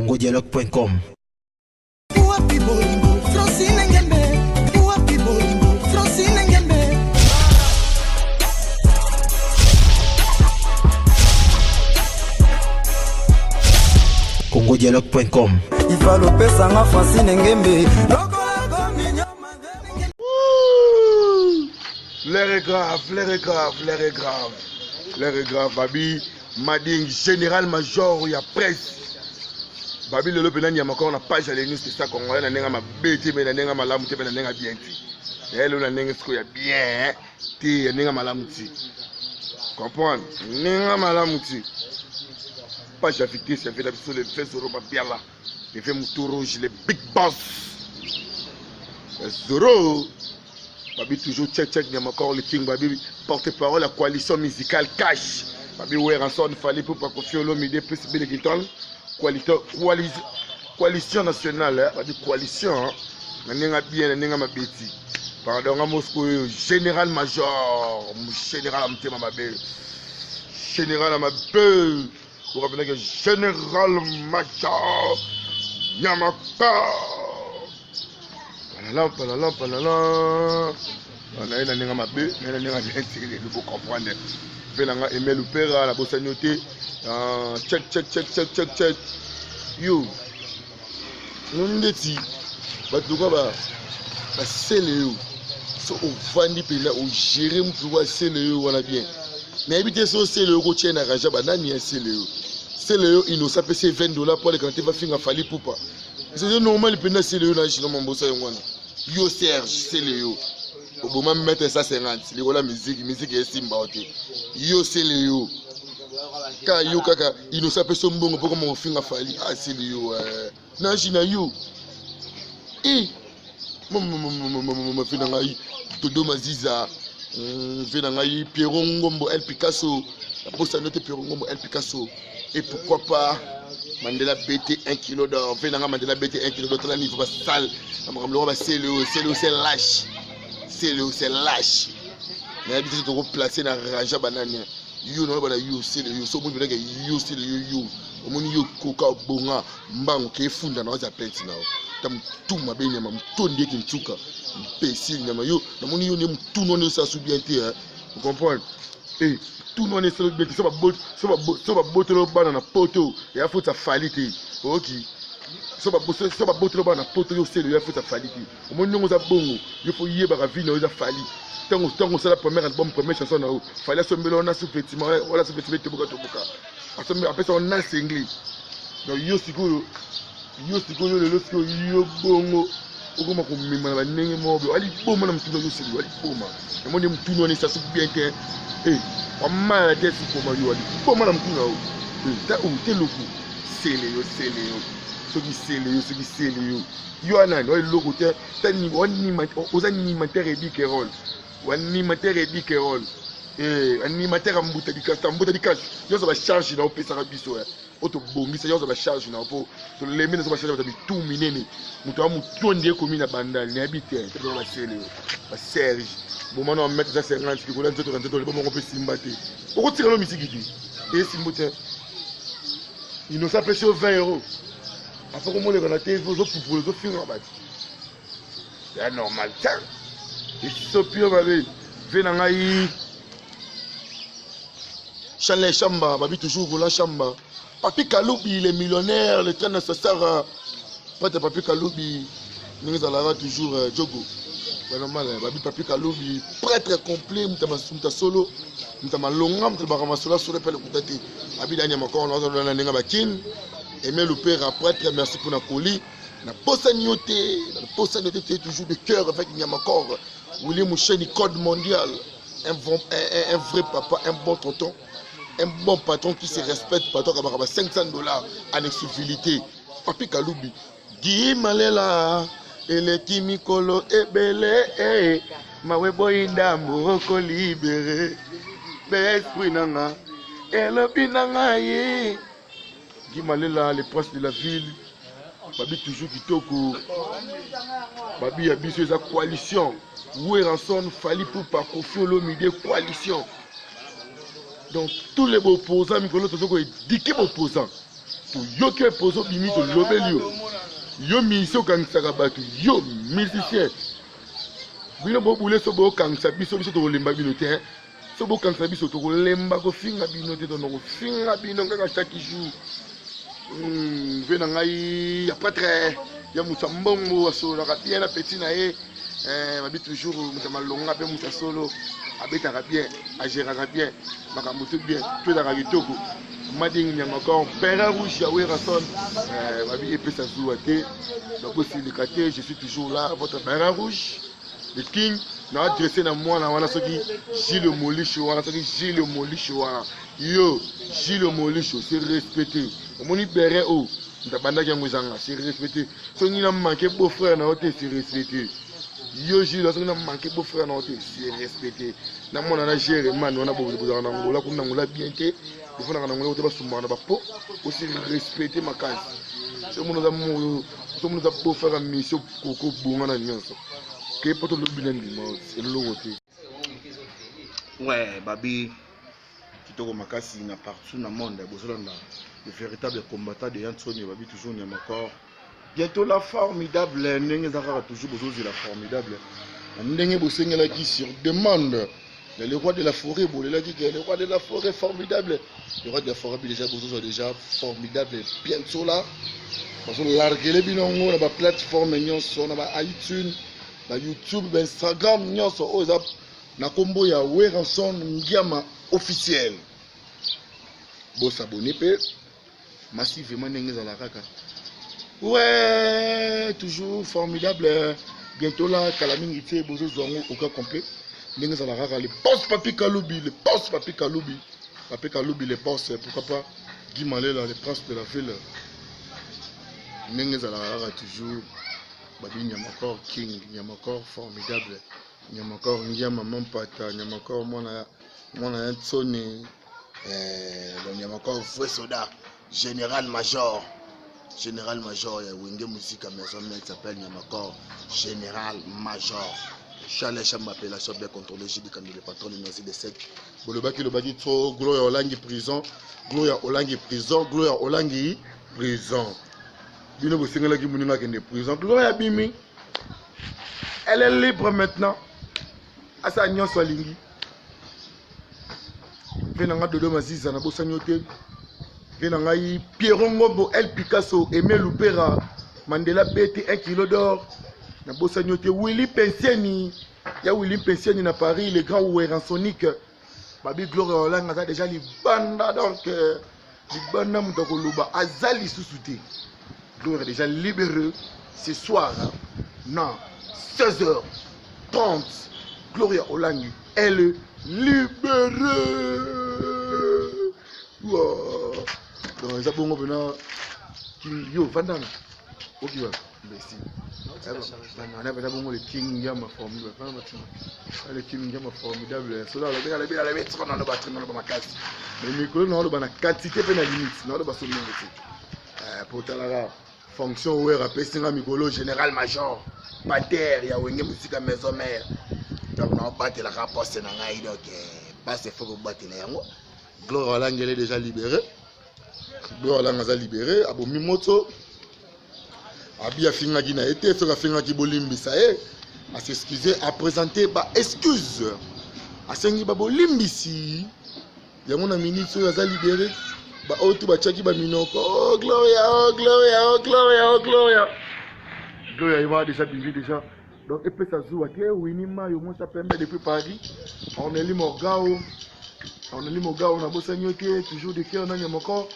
congodialogue.com. Wapi bolingo Francine Ngembe, wapi bolingo Francine Ngembe. congodialogue.com. Ifalo pesanga Francine Ngembe. L'air est grave, l'air est grave, l'air est grave. L'air est grave, Babi Mading, général major ya presse. Babi lelo mpenza nyama kaka na page ya Lenus Testa Congolais na ndenge mabe te mpe na ndenge malamu te mpe na ndenge bien te. Ya lelo na ndenge sikoyo ya bien te ya ndenge malamu te. Comprendre? Ndenge malamu te. Page ya vitesse ya vela biso le vrai Zoro Babiala, le vrai Moutou Rouge, le big boss. Zoro Babi toujours check check Nyamakor le King Babi porte-parole la coalition musicale Cash Babi Werrason Fally Ipupa Koffi Olomide plus Bill Clinton coalition coalition nationale hein? Babi coalition hein? Na ndenge bien na ndenge mabeti pardon nga mosco oyo général major général ya motema mabe général ya mabe okapendaki général major Nyamakor palala palala palala naye na ndenge mabe naye na ndenge bien te lelo bo comprendre mpe na nga Aimé Lupera nabosani yo te ah, check check check check check check yo omoni ndeti bato lokola basele yo so ovandi mpenza ogere motu lokola sele yo wana bien nayebi te so osele yo kotia na raja banani ya sele yo sele yo innocent apesi ye 20 dollar mpo alekana te bafinga Fally Ipupa. C'est normal mpenza sele yo na jino mambosa yango wana yo Serge sele yo oboma mètre 150 likolo ya miziki miziki esimba yo te yo sele yo ka yo kaka innocent apesi yo mbongo mpo koma kofinga Fally asele ah, yo eh. na jina yo e mafe na ngai Dodo Maziza ve na ngai Pierrot Ngombo El Picasso naposani yo te Pierrot Ngombo El Picasso. Et pourquoi pas Mandela BT 1 kilo d'or ve nanga Mandela BT 1 kilo d'or tala niveau basale na makambo lokola basele oyo sele oyo c'est lâche sele oyo c'est lâche nayebi te tokoplace na raja banani yo na bana yo sele yo so omoni mpenake yo sele yo yo omoni yo koka obonga mbango ke efunda na oza plainte na yo ta motu mabe nyama motondi eke nsuka mpesi nyama yo namoni yo nde motunu wana osasu bien te comprendre eh tunu wana esala bien te so babotela bana na poto ya foti ya Fally te oyoki so babotela bana na poto yo osele ya foti ya Fally te omoni ndenge oza bongo yo fo yebaka vie na yo eza Fally ntango ntango osala premier album première chanson na yo Fally asombela yo na sous-vêtement wala sous-vêtement etoboka toboka apesa yo na singlet donc yo sikoyo yo sikoyo lelo sikoyo yo bongo okoma komema na bandenge moko boye aliboma na motuna yoseli aliboma yango nde motuna wana esasu bien te e wamala te esikoma yo aliboma na motuna yo ta o te loko sele yo sele yo soki sele yo soki sele yo yo anani oyo eloko te oza animateur edikerol animateur edikerol animateur ya mbuta dikasi mbuta dikasi nyonso bacharge na opesaka biso oyo tobongisa yo ozwa bacharge na yo mpo tolembi nazo bacharge bato mitu minene moto ya motondi ekomi na bandali nayebi te tozwa basele baserge bomana wa mètre 150 likolo ya nzoto na nzoto libo moko mpe simba te okotika no misiki te esimbo te innocent apesi yo 20 euro afo komoleka na tv ozopupula ozofinga bato ya normal te esopi yo mabe ve na ngai Chanel Chamba, Babi toujours Roland Chamba. Papi Kalubi, le millionnaire, le train nécessaire. Prêtre Papi Kalubi, ndenge ezalaka toujours euh, Jogo. Ba normal, hein. Babi Papi Kalubi, prêtre complet, muta muta solo, muta malonga, muta baka masolo solo pe lokuta te. Babi danya makoro na zolo na ndenge bakin. Aimé Lupera, prêtre, merci pour na colis. Na posani yo te, na posani yo te, toujours de cœur avec Nyamakor. Willy Moucheni, code mondial. Un, bon, un, un, un vrai papa, un bon tonton, un bon patron qui se respecte, patron qui a 500 dollars en exclusivité. Papi Kalubi, Guy Malela, eleki mikolo ebele, eh, mawe boyi ndambo okolibere, be esprit nanga, elobi na ngai. Guy Malela, le prince de la ville, babi toujours kitoko, babi ya biso eza coalition. Werrason, Fally Ipupa, Koffi Olomide, coalition. Donc tous les opposants, mikolo tozo ko éduquer opposants. Toyoki epozo obimi, tolobeli yo. Yo musicien okangisaka bato, yo musicien. Bino bobule so bokangisa biso, biso tokolemba bino te. So bokangisa biso tokolemba kofinga bino te, tono kofinga bino kaka chaque jour. Ve na ngai ya prêtre ya moto ya mbongo asololaka bien na petit na ye. Babi toujours moto ya malonga mpe moto ya solo abetaka bien, agéraka bien makambo tout bien, to ezalaka kitoko. Mading Nyamakor, Père Rouge ya Werrason, babi epesa zuwa te, bakosilika te, je suis toujours là, votre Père Rouge, le King. Na adressé na mwana wana soki Gilles Molisho wana, soki Gilles Molisho wana, yo Gilles Molisho, c'est respecté. Omoni beret o ndabandaki yango ezanga, c'est respecté. Soki na manqué beau frère na yo te, c'est respecté. Yo Gilles, soki na manqué beau frère na yo te, c'est respecté. Na mwana na Jérémane wana, bozalaka na Angola kuna, na Angola bien te, bofandaka na Angola te, basumbaka na bapo, osi respecté makasi. Soki mona oza beau frère ya mission, koko bonga na nyonso ke po tolobi na ndima eloko te. Ouais, babi kitoko makasi na partout na monde bozolanda le véritable combattant de Yansoni. Babi toujours Nyamakor, bientôt la formidable. Ndenge eza kaka toujours, bozozela formidable na ndenge bosengelaki sur demande ya le roi de la forêt. Bolelaki ke le roi de la forêt formidable, le roi de la forêt déjà, bozozwa déjà formidable bientôt là. Bazolargele bino yango na baplateforme nyonso, na ba iTunes, ba YouTube, ba Instagram nyonso oyo eza na nkombo ya Werrason Ngiama officiel. Bosabone mpe massivement ndenge ezala kaka. Ouais, toujours formidable, bientôt là, kala mingi te bozozwa yango au cas complet ndenge ezala kaka. Le boss Papi Kalubi, le boss Papi Kalubi, Papi Kalubi le boss, pourquoi pas Guy Malela, le prince de la ville, ndenge ezalaka kaka toujours. Babi Nyamakor King, Nyamakor formidable, Nyamakor Ngiama Mampata, Nyamakor mwana mwana ya Ntsoni, donc Nyamakor vrai soda, général major, général major ya Wenge Musica Maison Mère s'appelle Nyamakor général major. Charles Chamba, appellation bien contrôlée, Jidi Kandi, le patron de Nazi de Sec. Bolobaki lobaki trop, Gloria Olangi prison, Gloria Olangi prison, Gloria Olangi prison. Bino bosengelaki moninga akende prison, Gloria bimi, elle est libre maintenant, asala nyonso alingi. Mpe na nga Dodo Maziza, nabosani yo te. Mpe na ngai Pierrot Ngombo, El Picasso, Aimé Lupera, Mandela Bete, 1 kilo d'or, nabosani yo te. Willy Pensieni ya Willy Pensieni na Paris, le grand Werransonique. Babi Gloria Olanga aza déjà libanda, donc libanda, moto akoloba aza lisusu te. Gloria déjà libéré ce soir na 16h30. Gloria Olangi, elle est libérée. Wow. Donc eza bongo mpena. Yo vandana okiwa mbesi bangana mpena bongo. Le King Ngiama formidable, le King Ngiama formidable. Soki alobi, alobi, alobi, tika naloba, tika naloba makasi, mais mikolo naoloba na quantité mpe na limite, naoloba so mingi te. Po talaka fonction oyo apesi nga mikolo, général major pater ya Wenge Musica Maison Mère. Donc naobatelaka poste na ngai, donc passe faut kobatela yango. Gloire Olangi, elle est déjà libérée. Gloire Olangi aza libéré, abomi moto. Abi afingaki na ye te, soki afingaki bolimbisa ye, as'excuse, aprésente ba excuse, asengi babolimbisi yango na minute oyo aza libéré. Baoyo tu batiaki baminoko: "Oh Gloria, oh Gloria, oh Gloria, oh Gloria, Gloria", ye wana déjà bimi déjà. Donc epesa zuwa te. Wini Mayo, mwasi pembe depuis Paris, Orneli Morgao, Orneli Morgao, nabosani yo te, toujours de cœur nani moko.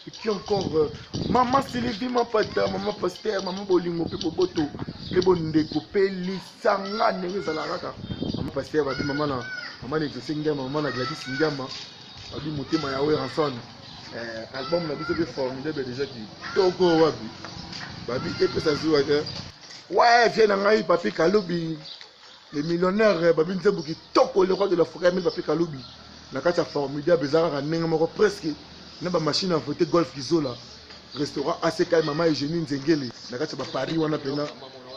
Et puis encore mama Sylvie Mapata, mama pasteur, mama bolingo mpe boboto mpe bondeko mpe lisanga ndenge ezalaka kaka. Mama pasteur, babi mama na mama na Exaucé Ngiama, mama na Gladys Ngiama, babi motema ya Werrason. Album na biso mpe formidable déjà kitoko wapi. Babi epesa zuwa te. Ouais, vie na ngai Papi Kalubi le millionnaire, babi nzembo kitoko, le roi de la forêt mille. Papi Kalubi na kati ya formidable eza kaka ndenge moko presque na bamachine à voter Golf Kizola, restaurant ACK, mama Eugénie Nzengele na kati ya baparis wana mpena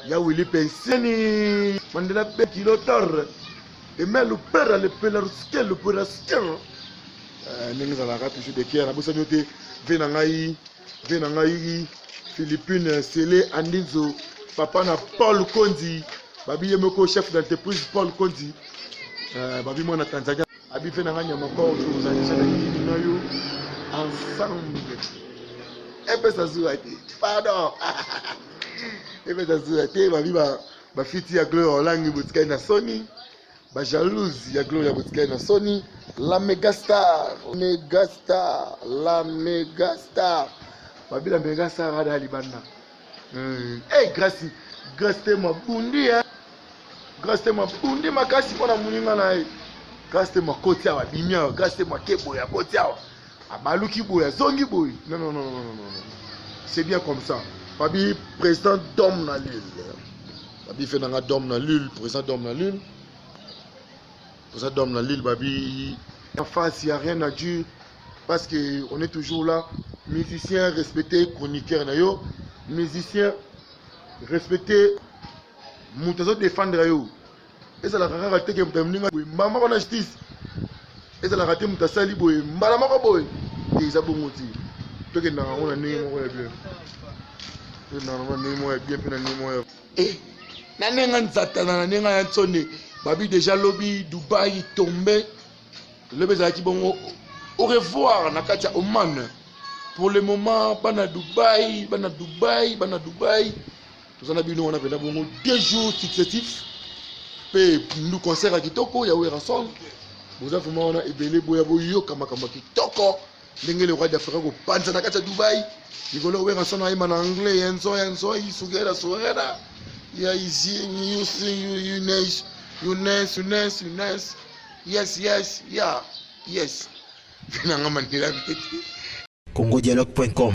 ya Willi Penseni, Mandela be kilo tor emel pera le pelaruske le perasker, ndenge ezalaka toujours de kier. Nabosani yo te, ve na ngai. Vie na ngai Philippine Sele Andinzo, papa na Paul Kondi, babi ye moko chef d'entreprise Paul Kondi, euh, babi mwana Tanzania. Abi vie na ngai nyama kor tozala deja na kini na yo ensemble. Epesa zuwa te, pardon. Epesa zuwa te, babi ba bafiti ya Gloria Olangi botikali na soni. Ba jalouse ya Gloria botikali na soni. La mega star, mega star, la mega star. Babi la mega star ada libanda. Hmm. Hey, Grace, Grace te mabundi hein. Grace te mabundi makasi pona muninga na ye. Grace te makoti awa bimi awa, Grace te makebo ya koti awa. Abaluki boye, azongi boye. Non non non non non non. C'est bien comme ça. Babi président d'homme na Lille. Babi fait nanga d'homme na Lille, président d'homme na Lille. Président d'homme na Lille babi en face, il n'y a rien à dire parce que on est toujours là. Musicien respecté, chroniqueur na yo. Musicien respecté, moto azo défendre yo. Ezalaka kaka te ke moto amoninga boye mbala moko na justice. Ezalaka te moto asali boye mbala moko boye. Te eza bongo te. Tokendaka yango na ndenge moko ya bien. Tokendaka yango na ndenge moko ya bien mpe na ndenge moko ya eh na ndenge nzatana na ndenge ya nsonde babi deja lobi Dubai tombe lobi ezalaki bongo au revoir na kati ya Oman pour le moment bana Dubai bana Dubai bana Dubai toza na bino wana mpenza bongo deux jours successifs mpe ndu concert ya kitoko ya Werrason boza vraiment wana ebele boya boyoka makambo ya kitoko ndenge le roi d'Afrique kopanza na kati ya Dubai likolo Werrason ayemba na anglais ya nzo ya nzo isugera sugera ya izi yunes yunes yunes yunes yes yes ya yes nanga Mandela bete congodialogue.com.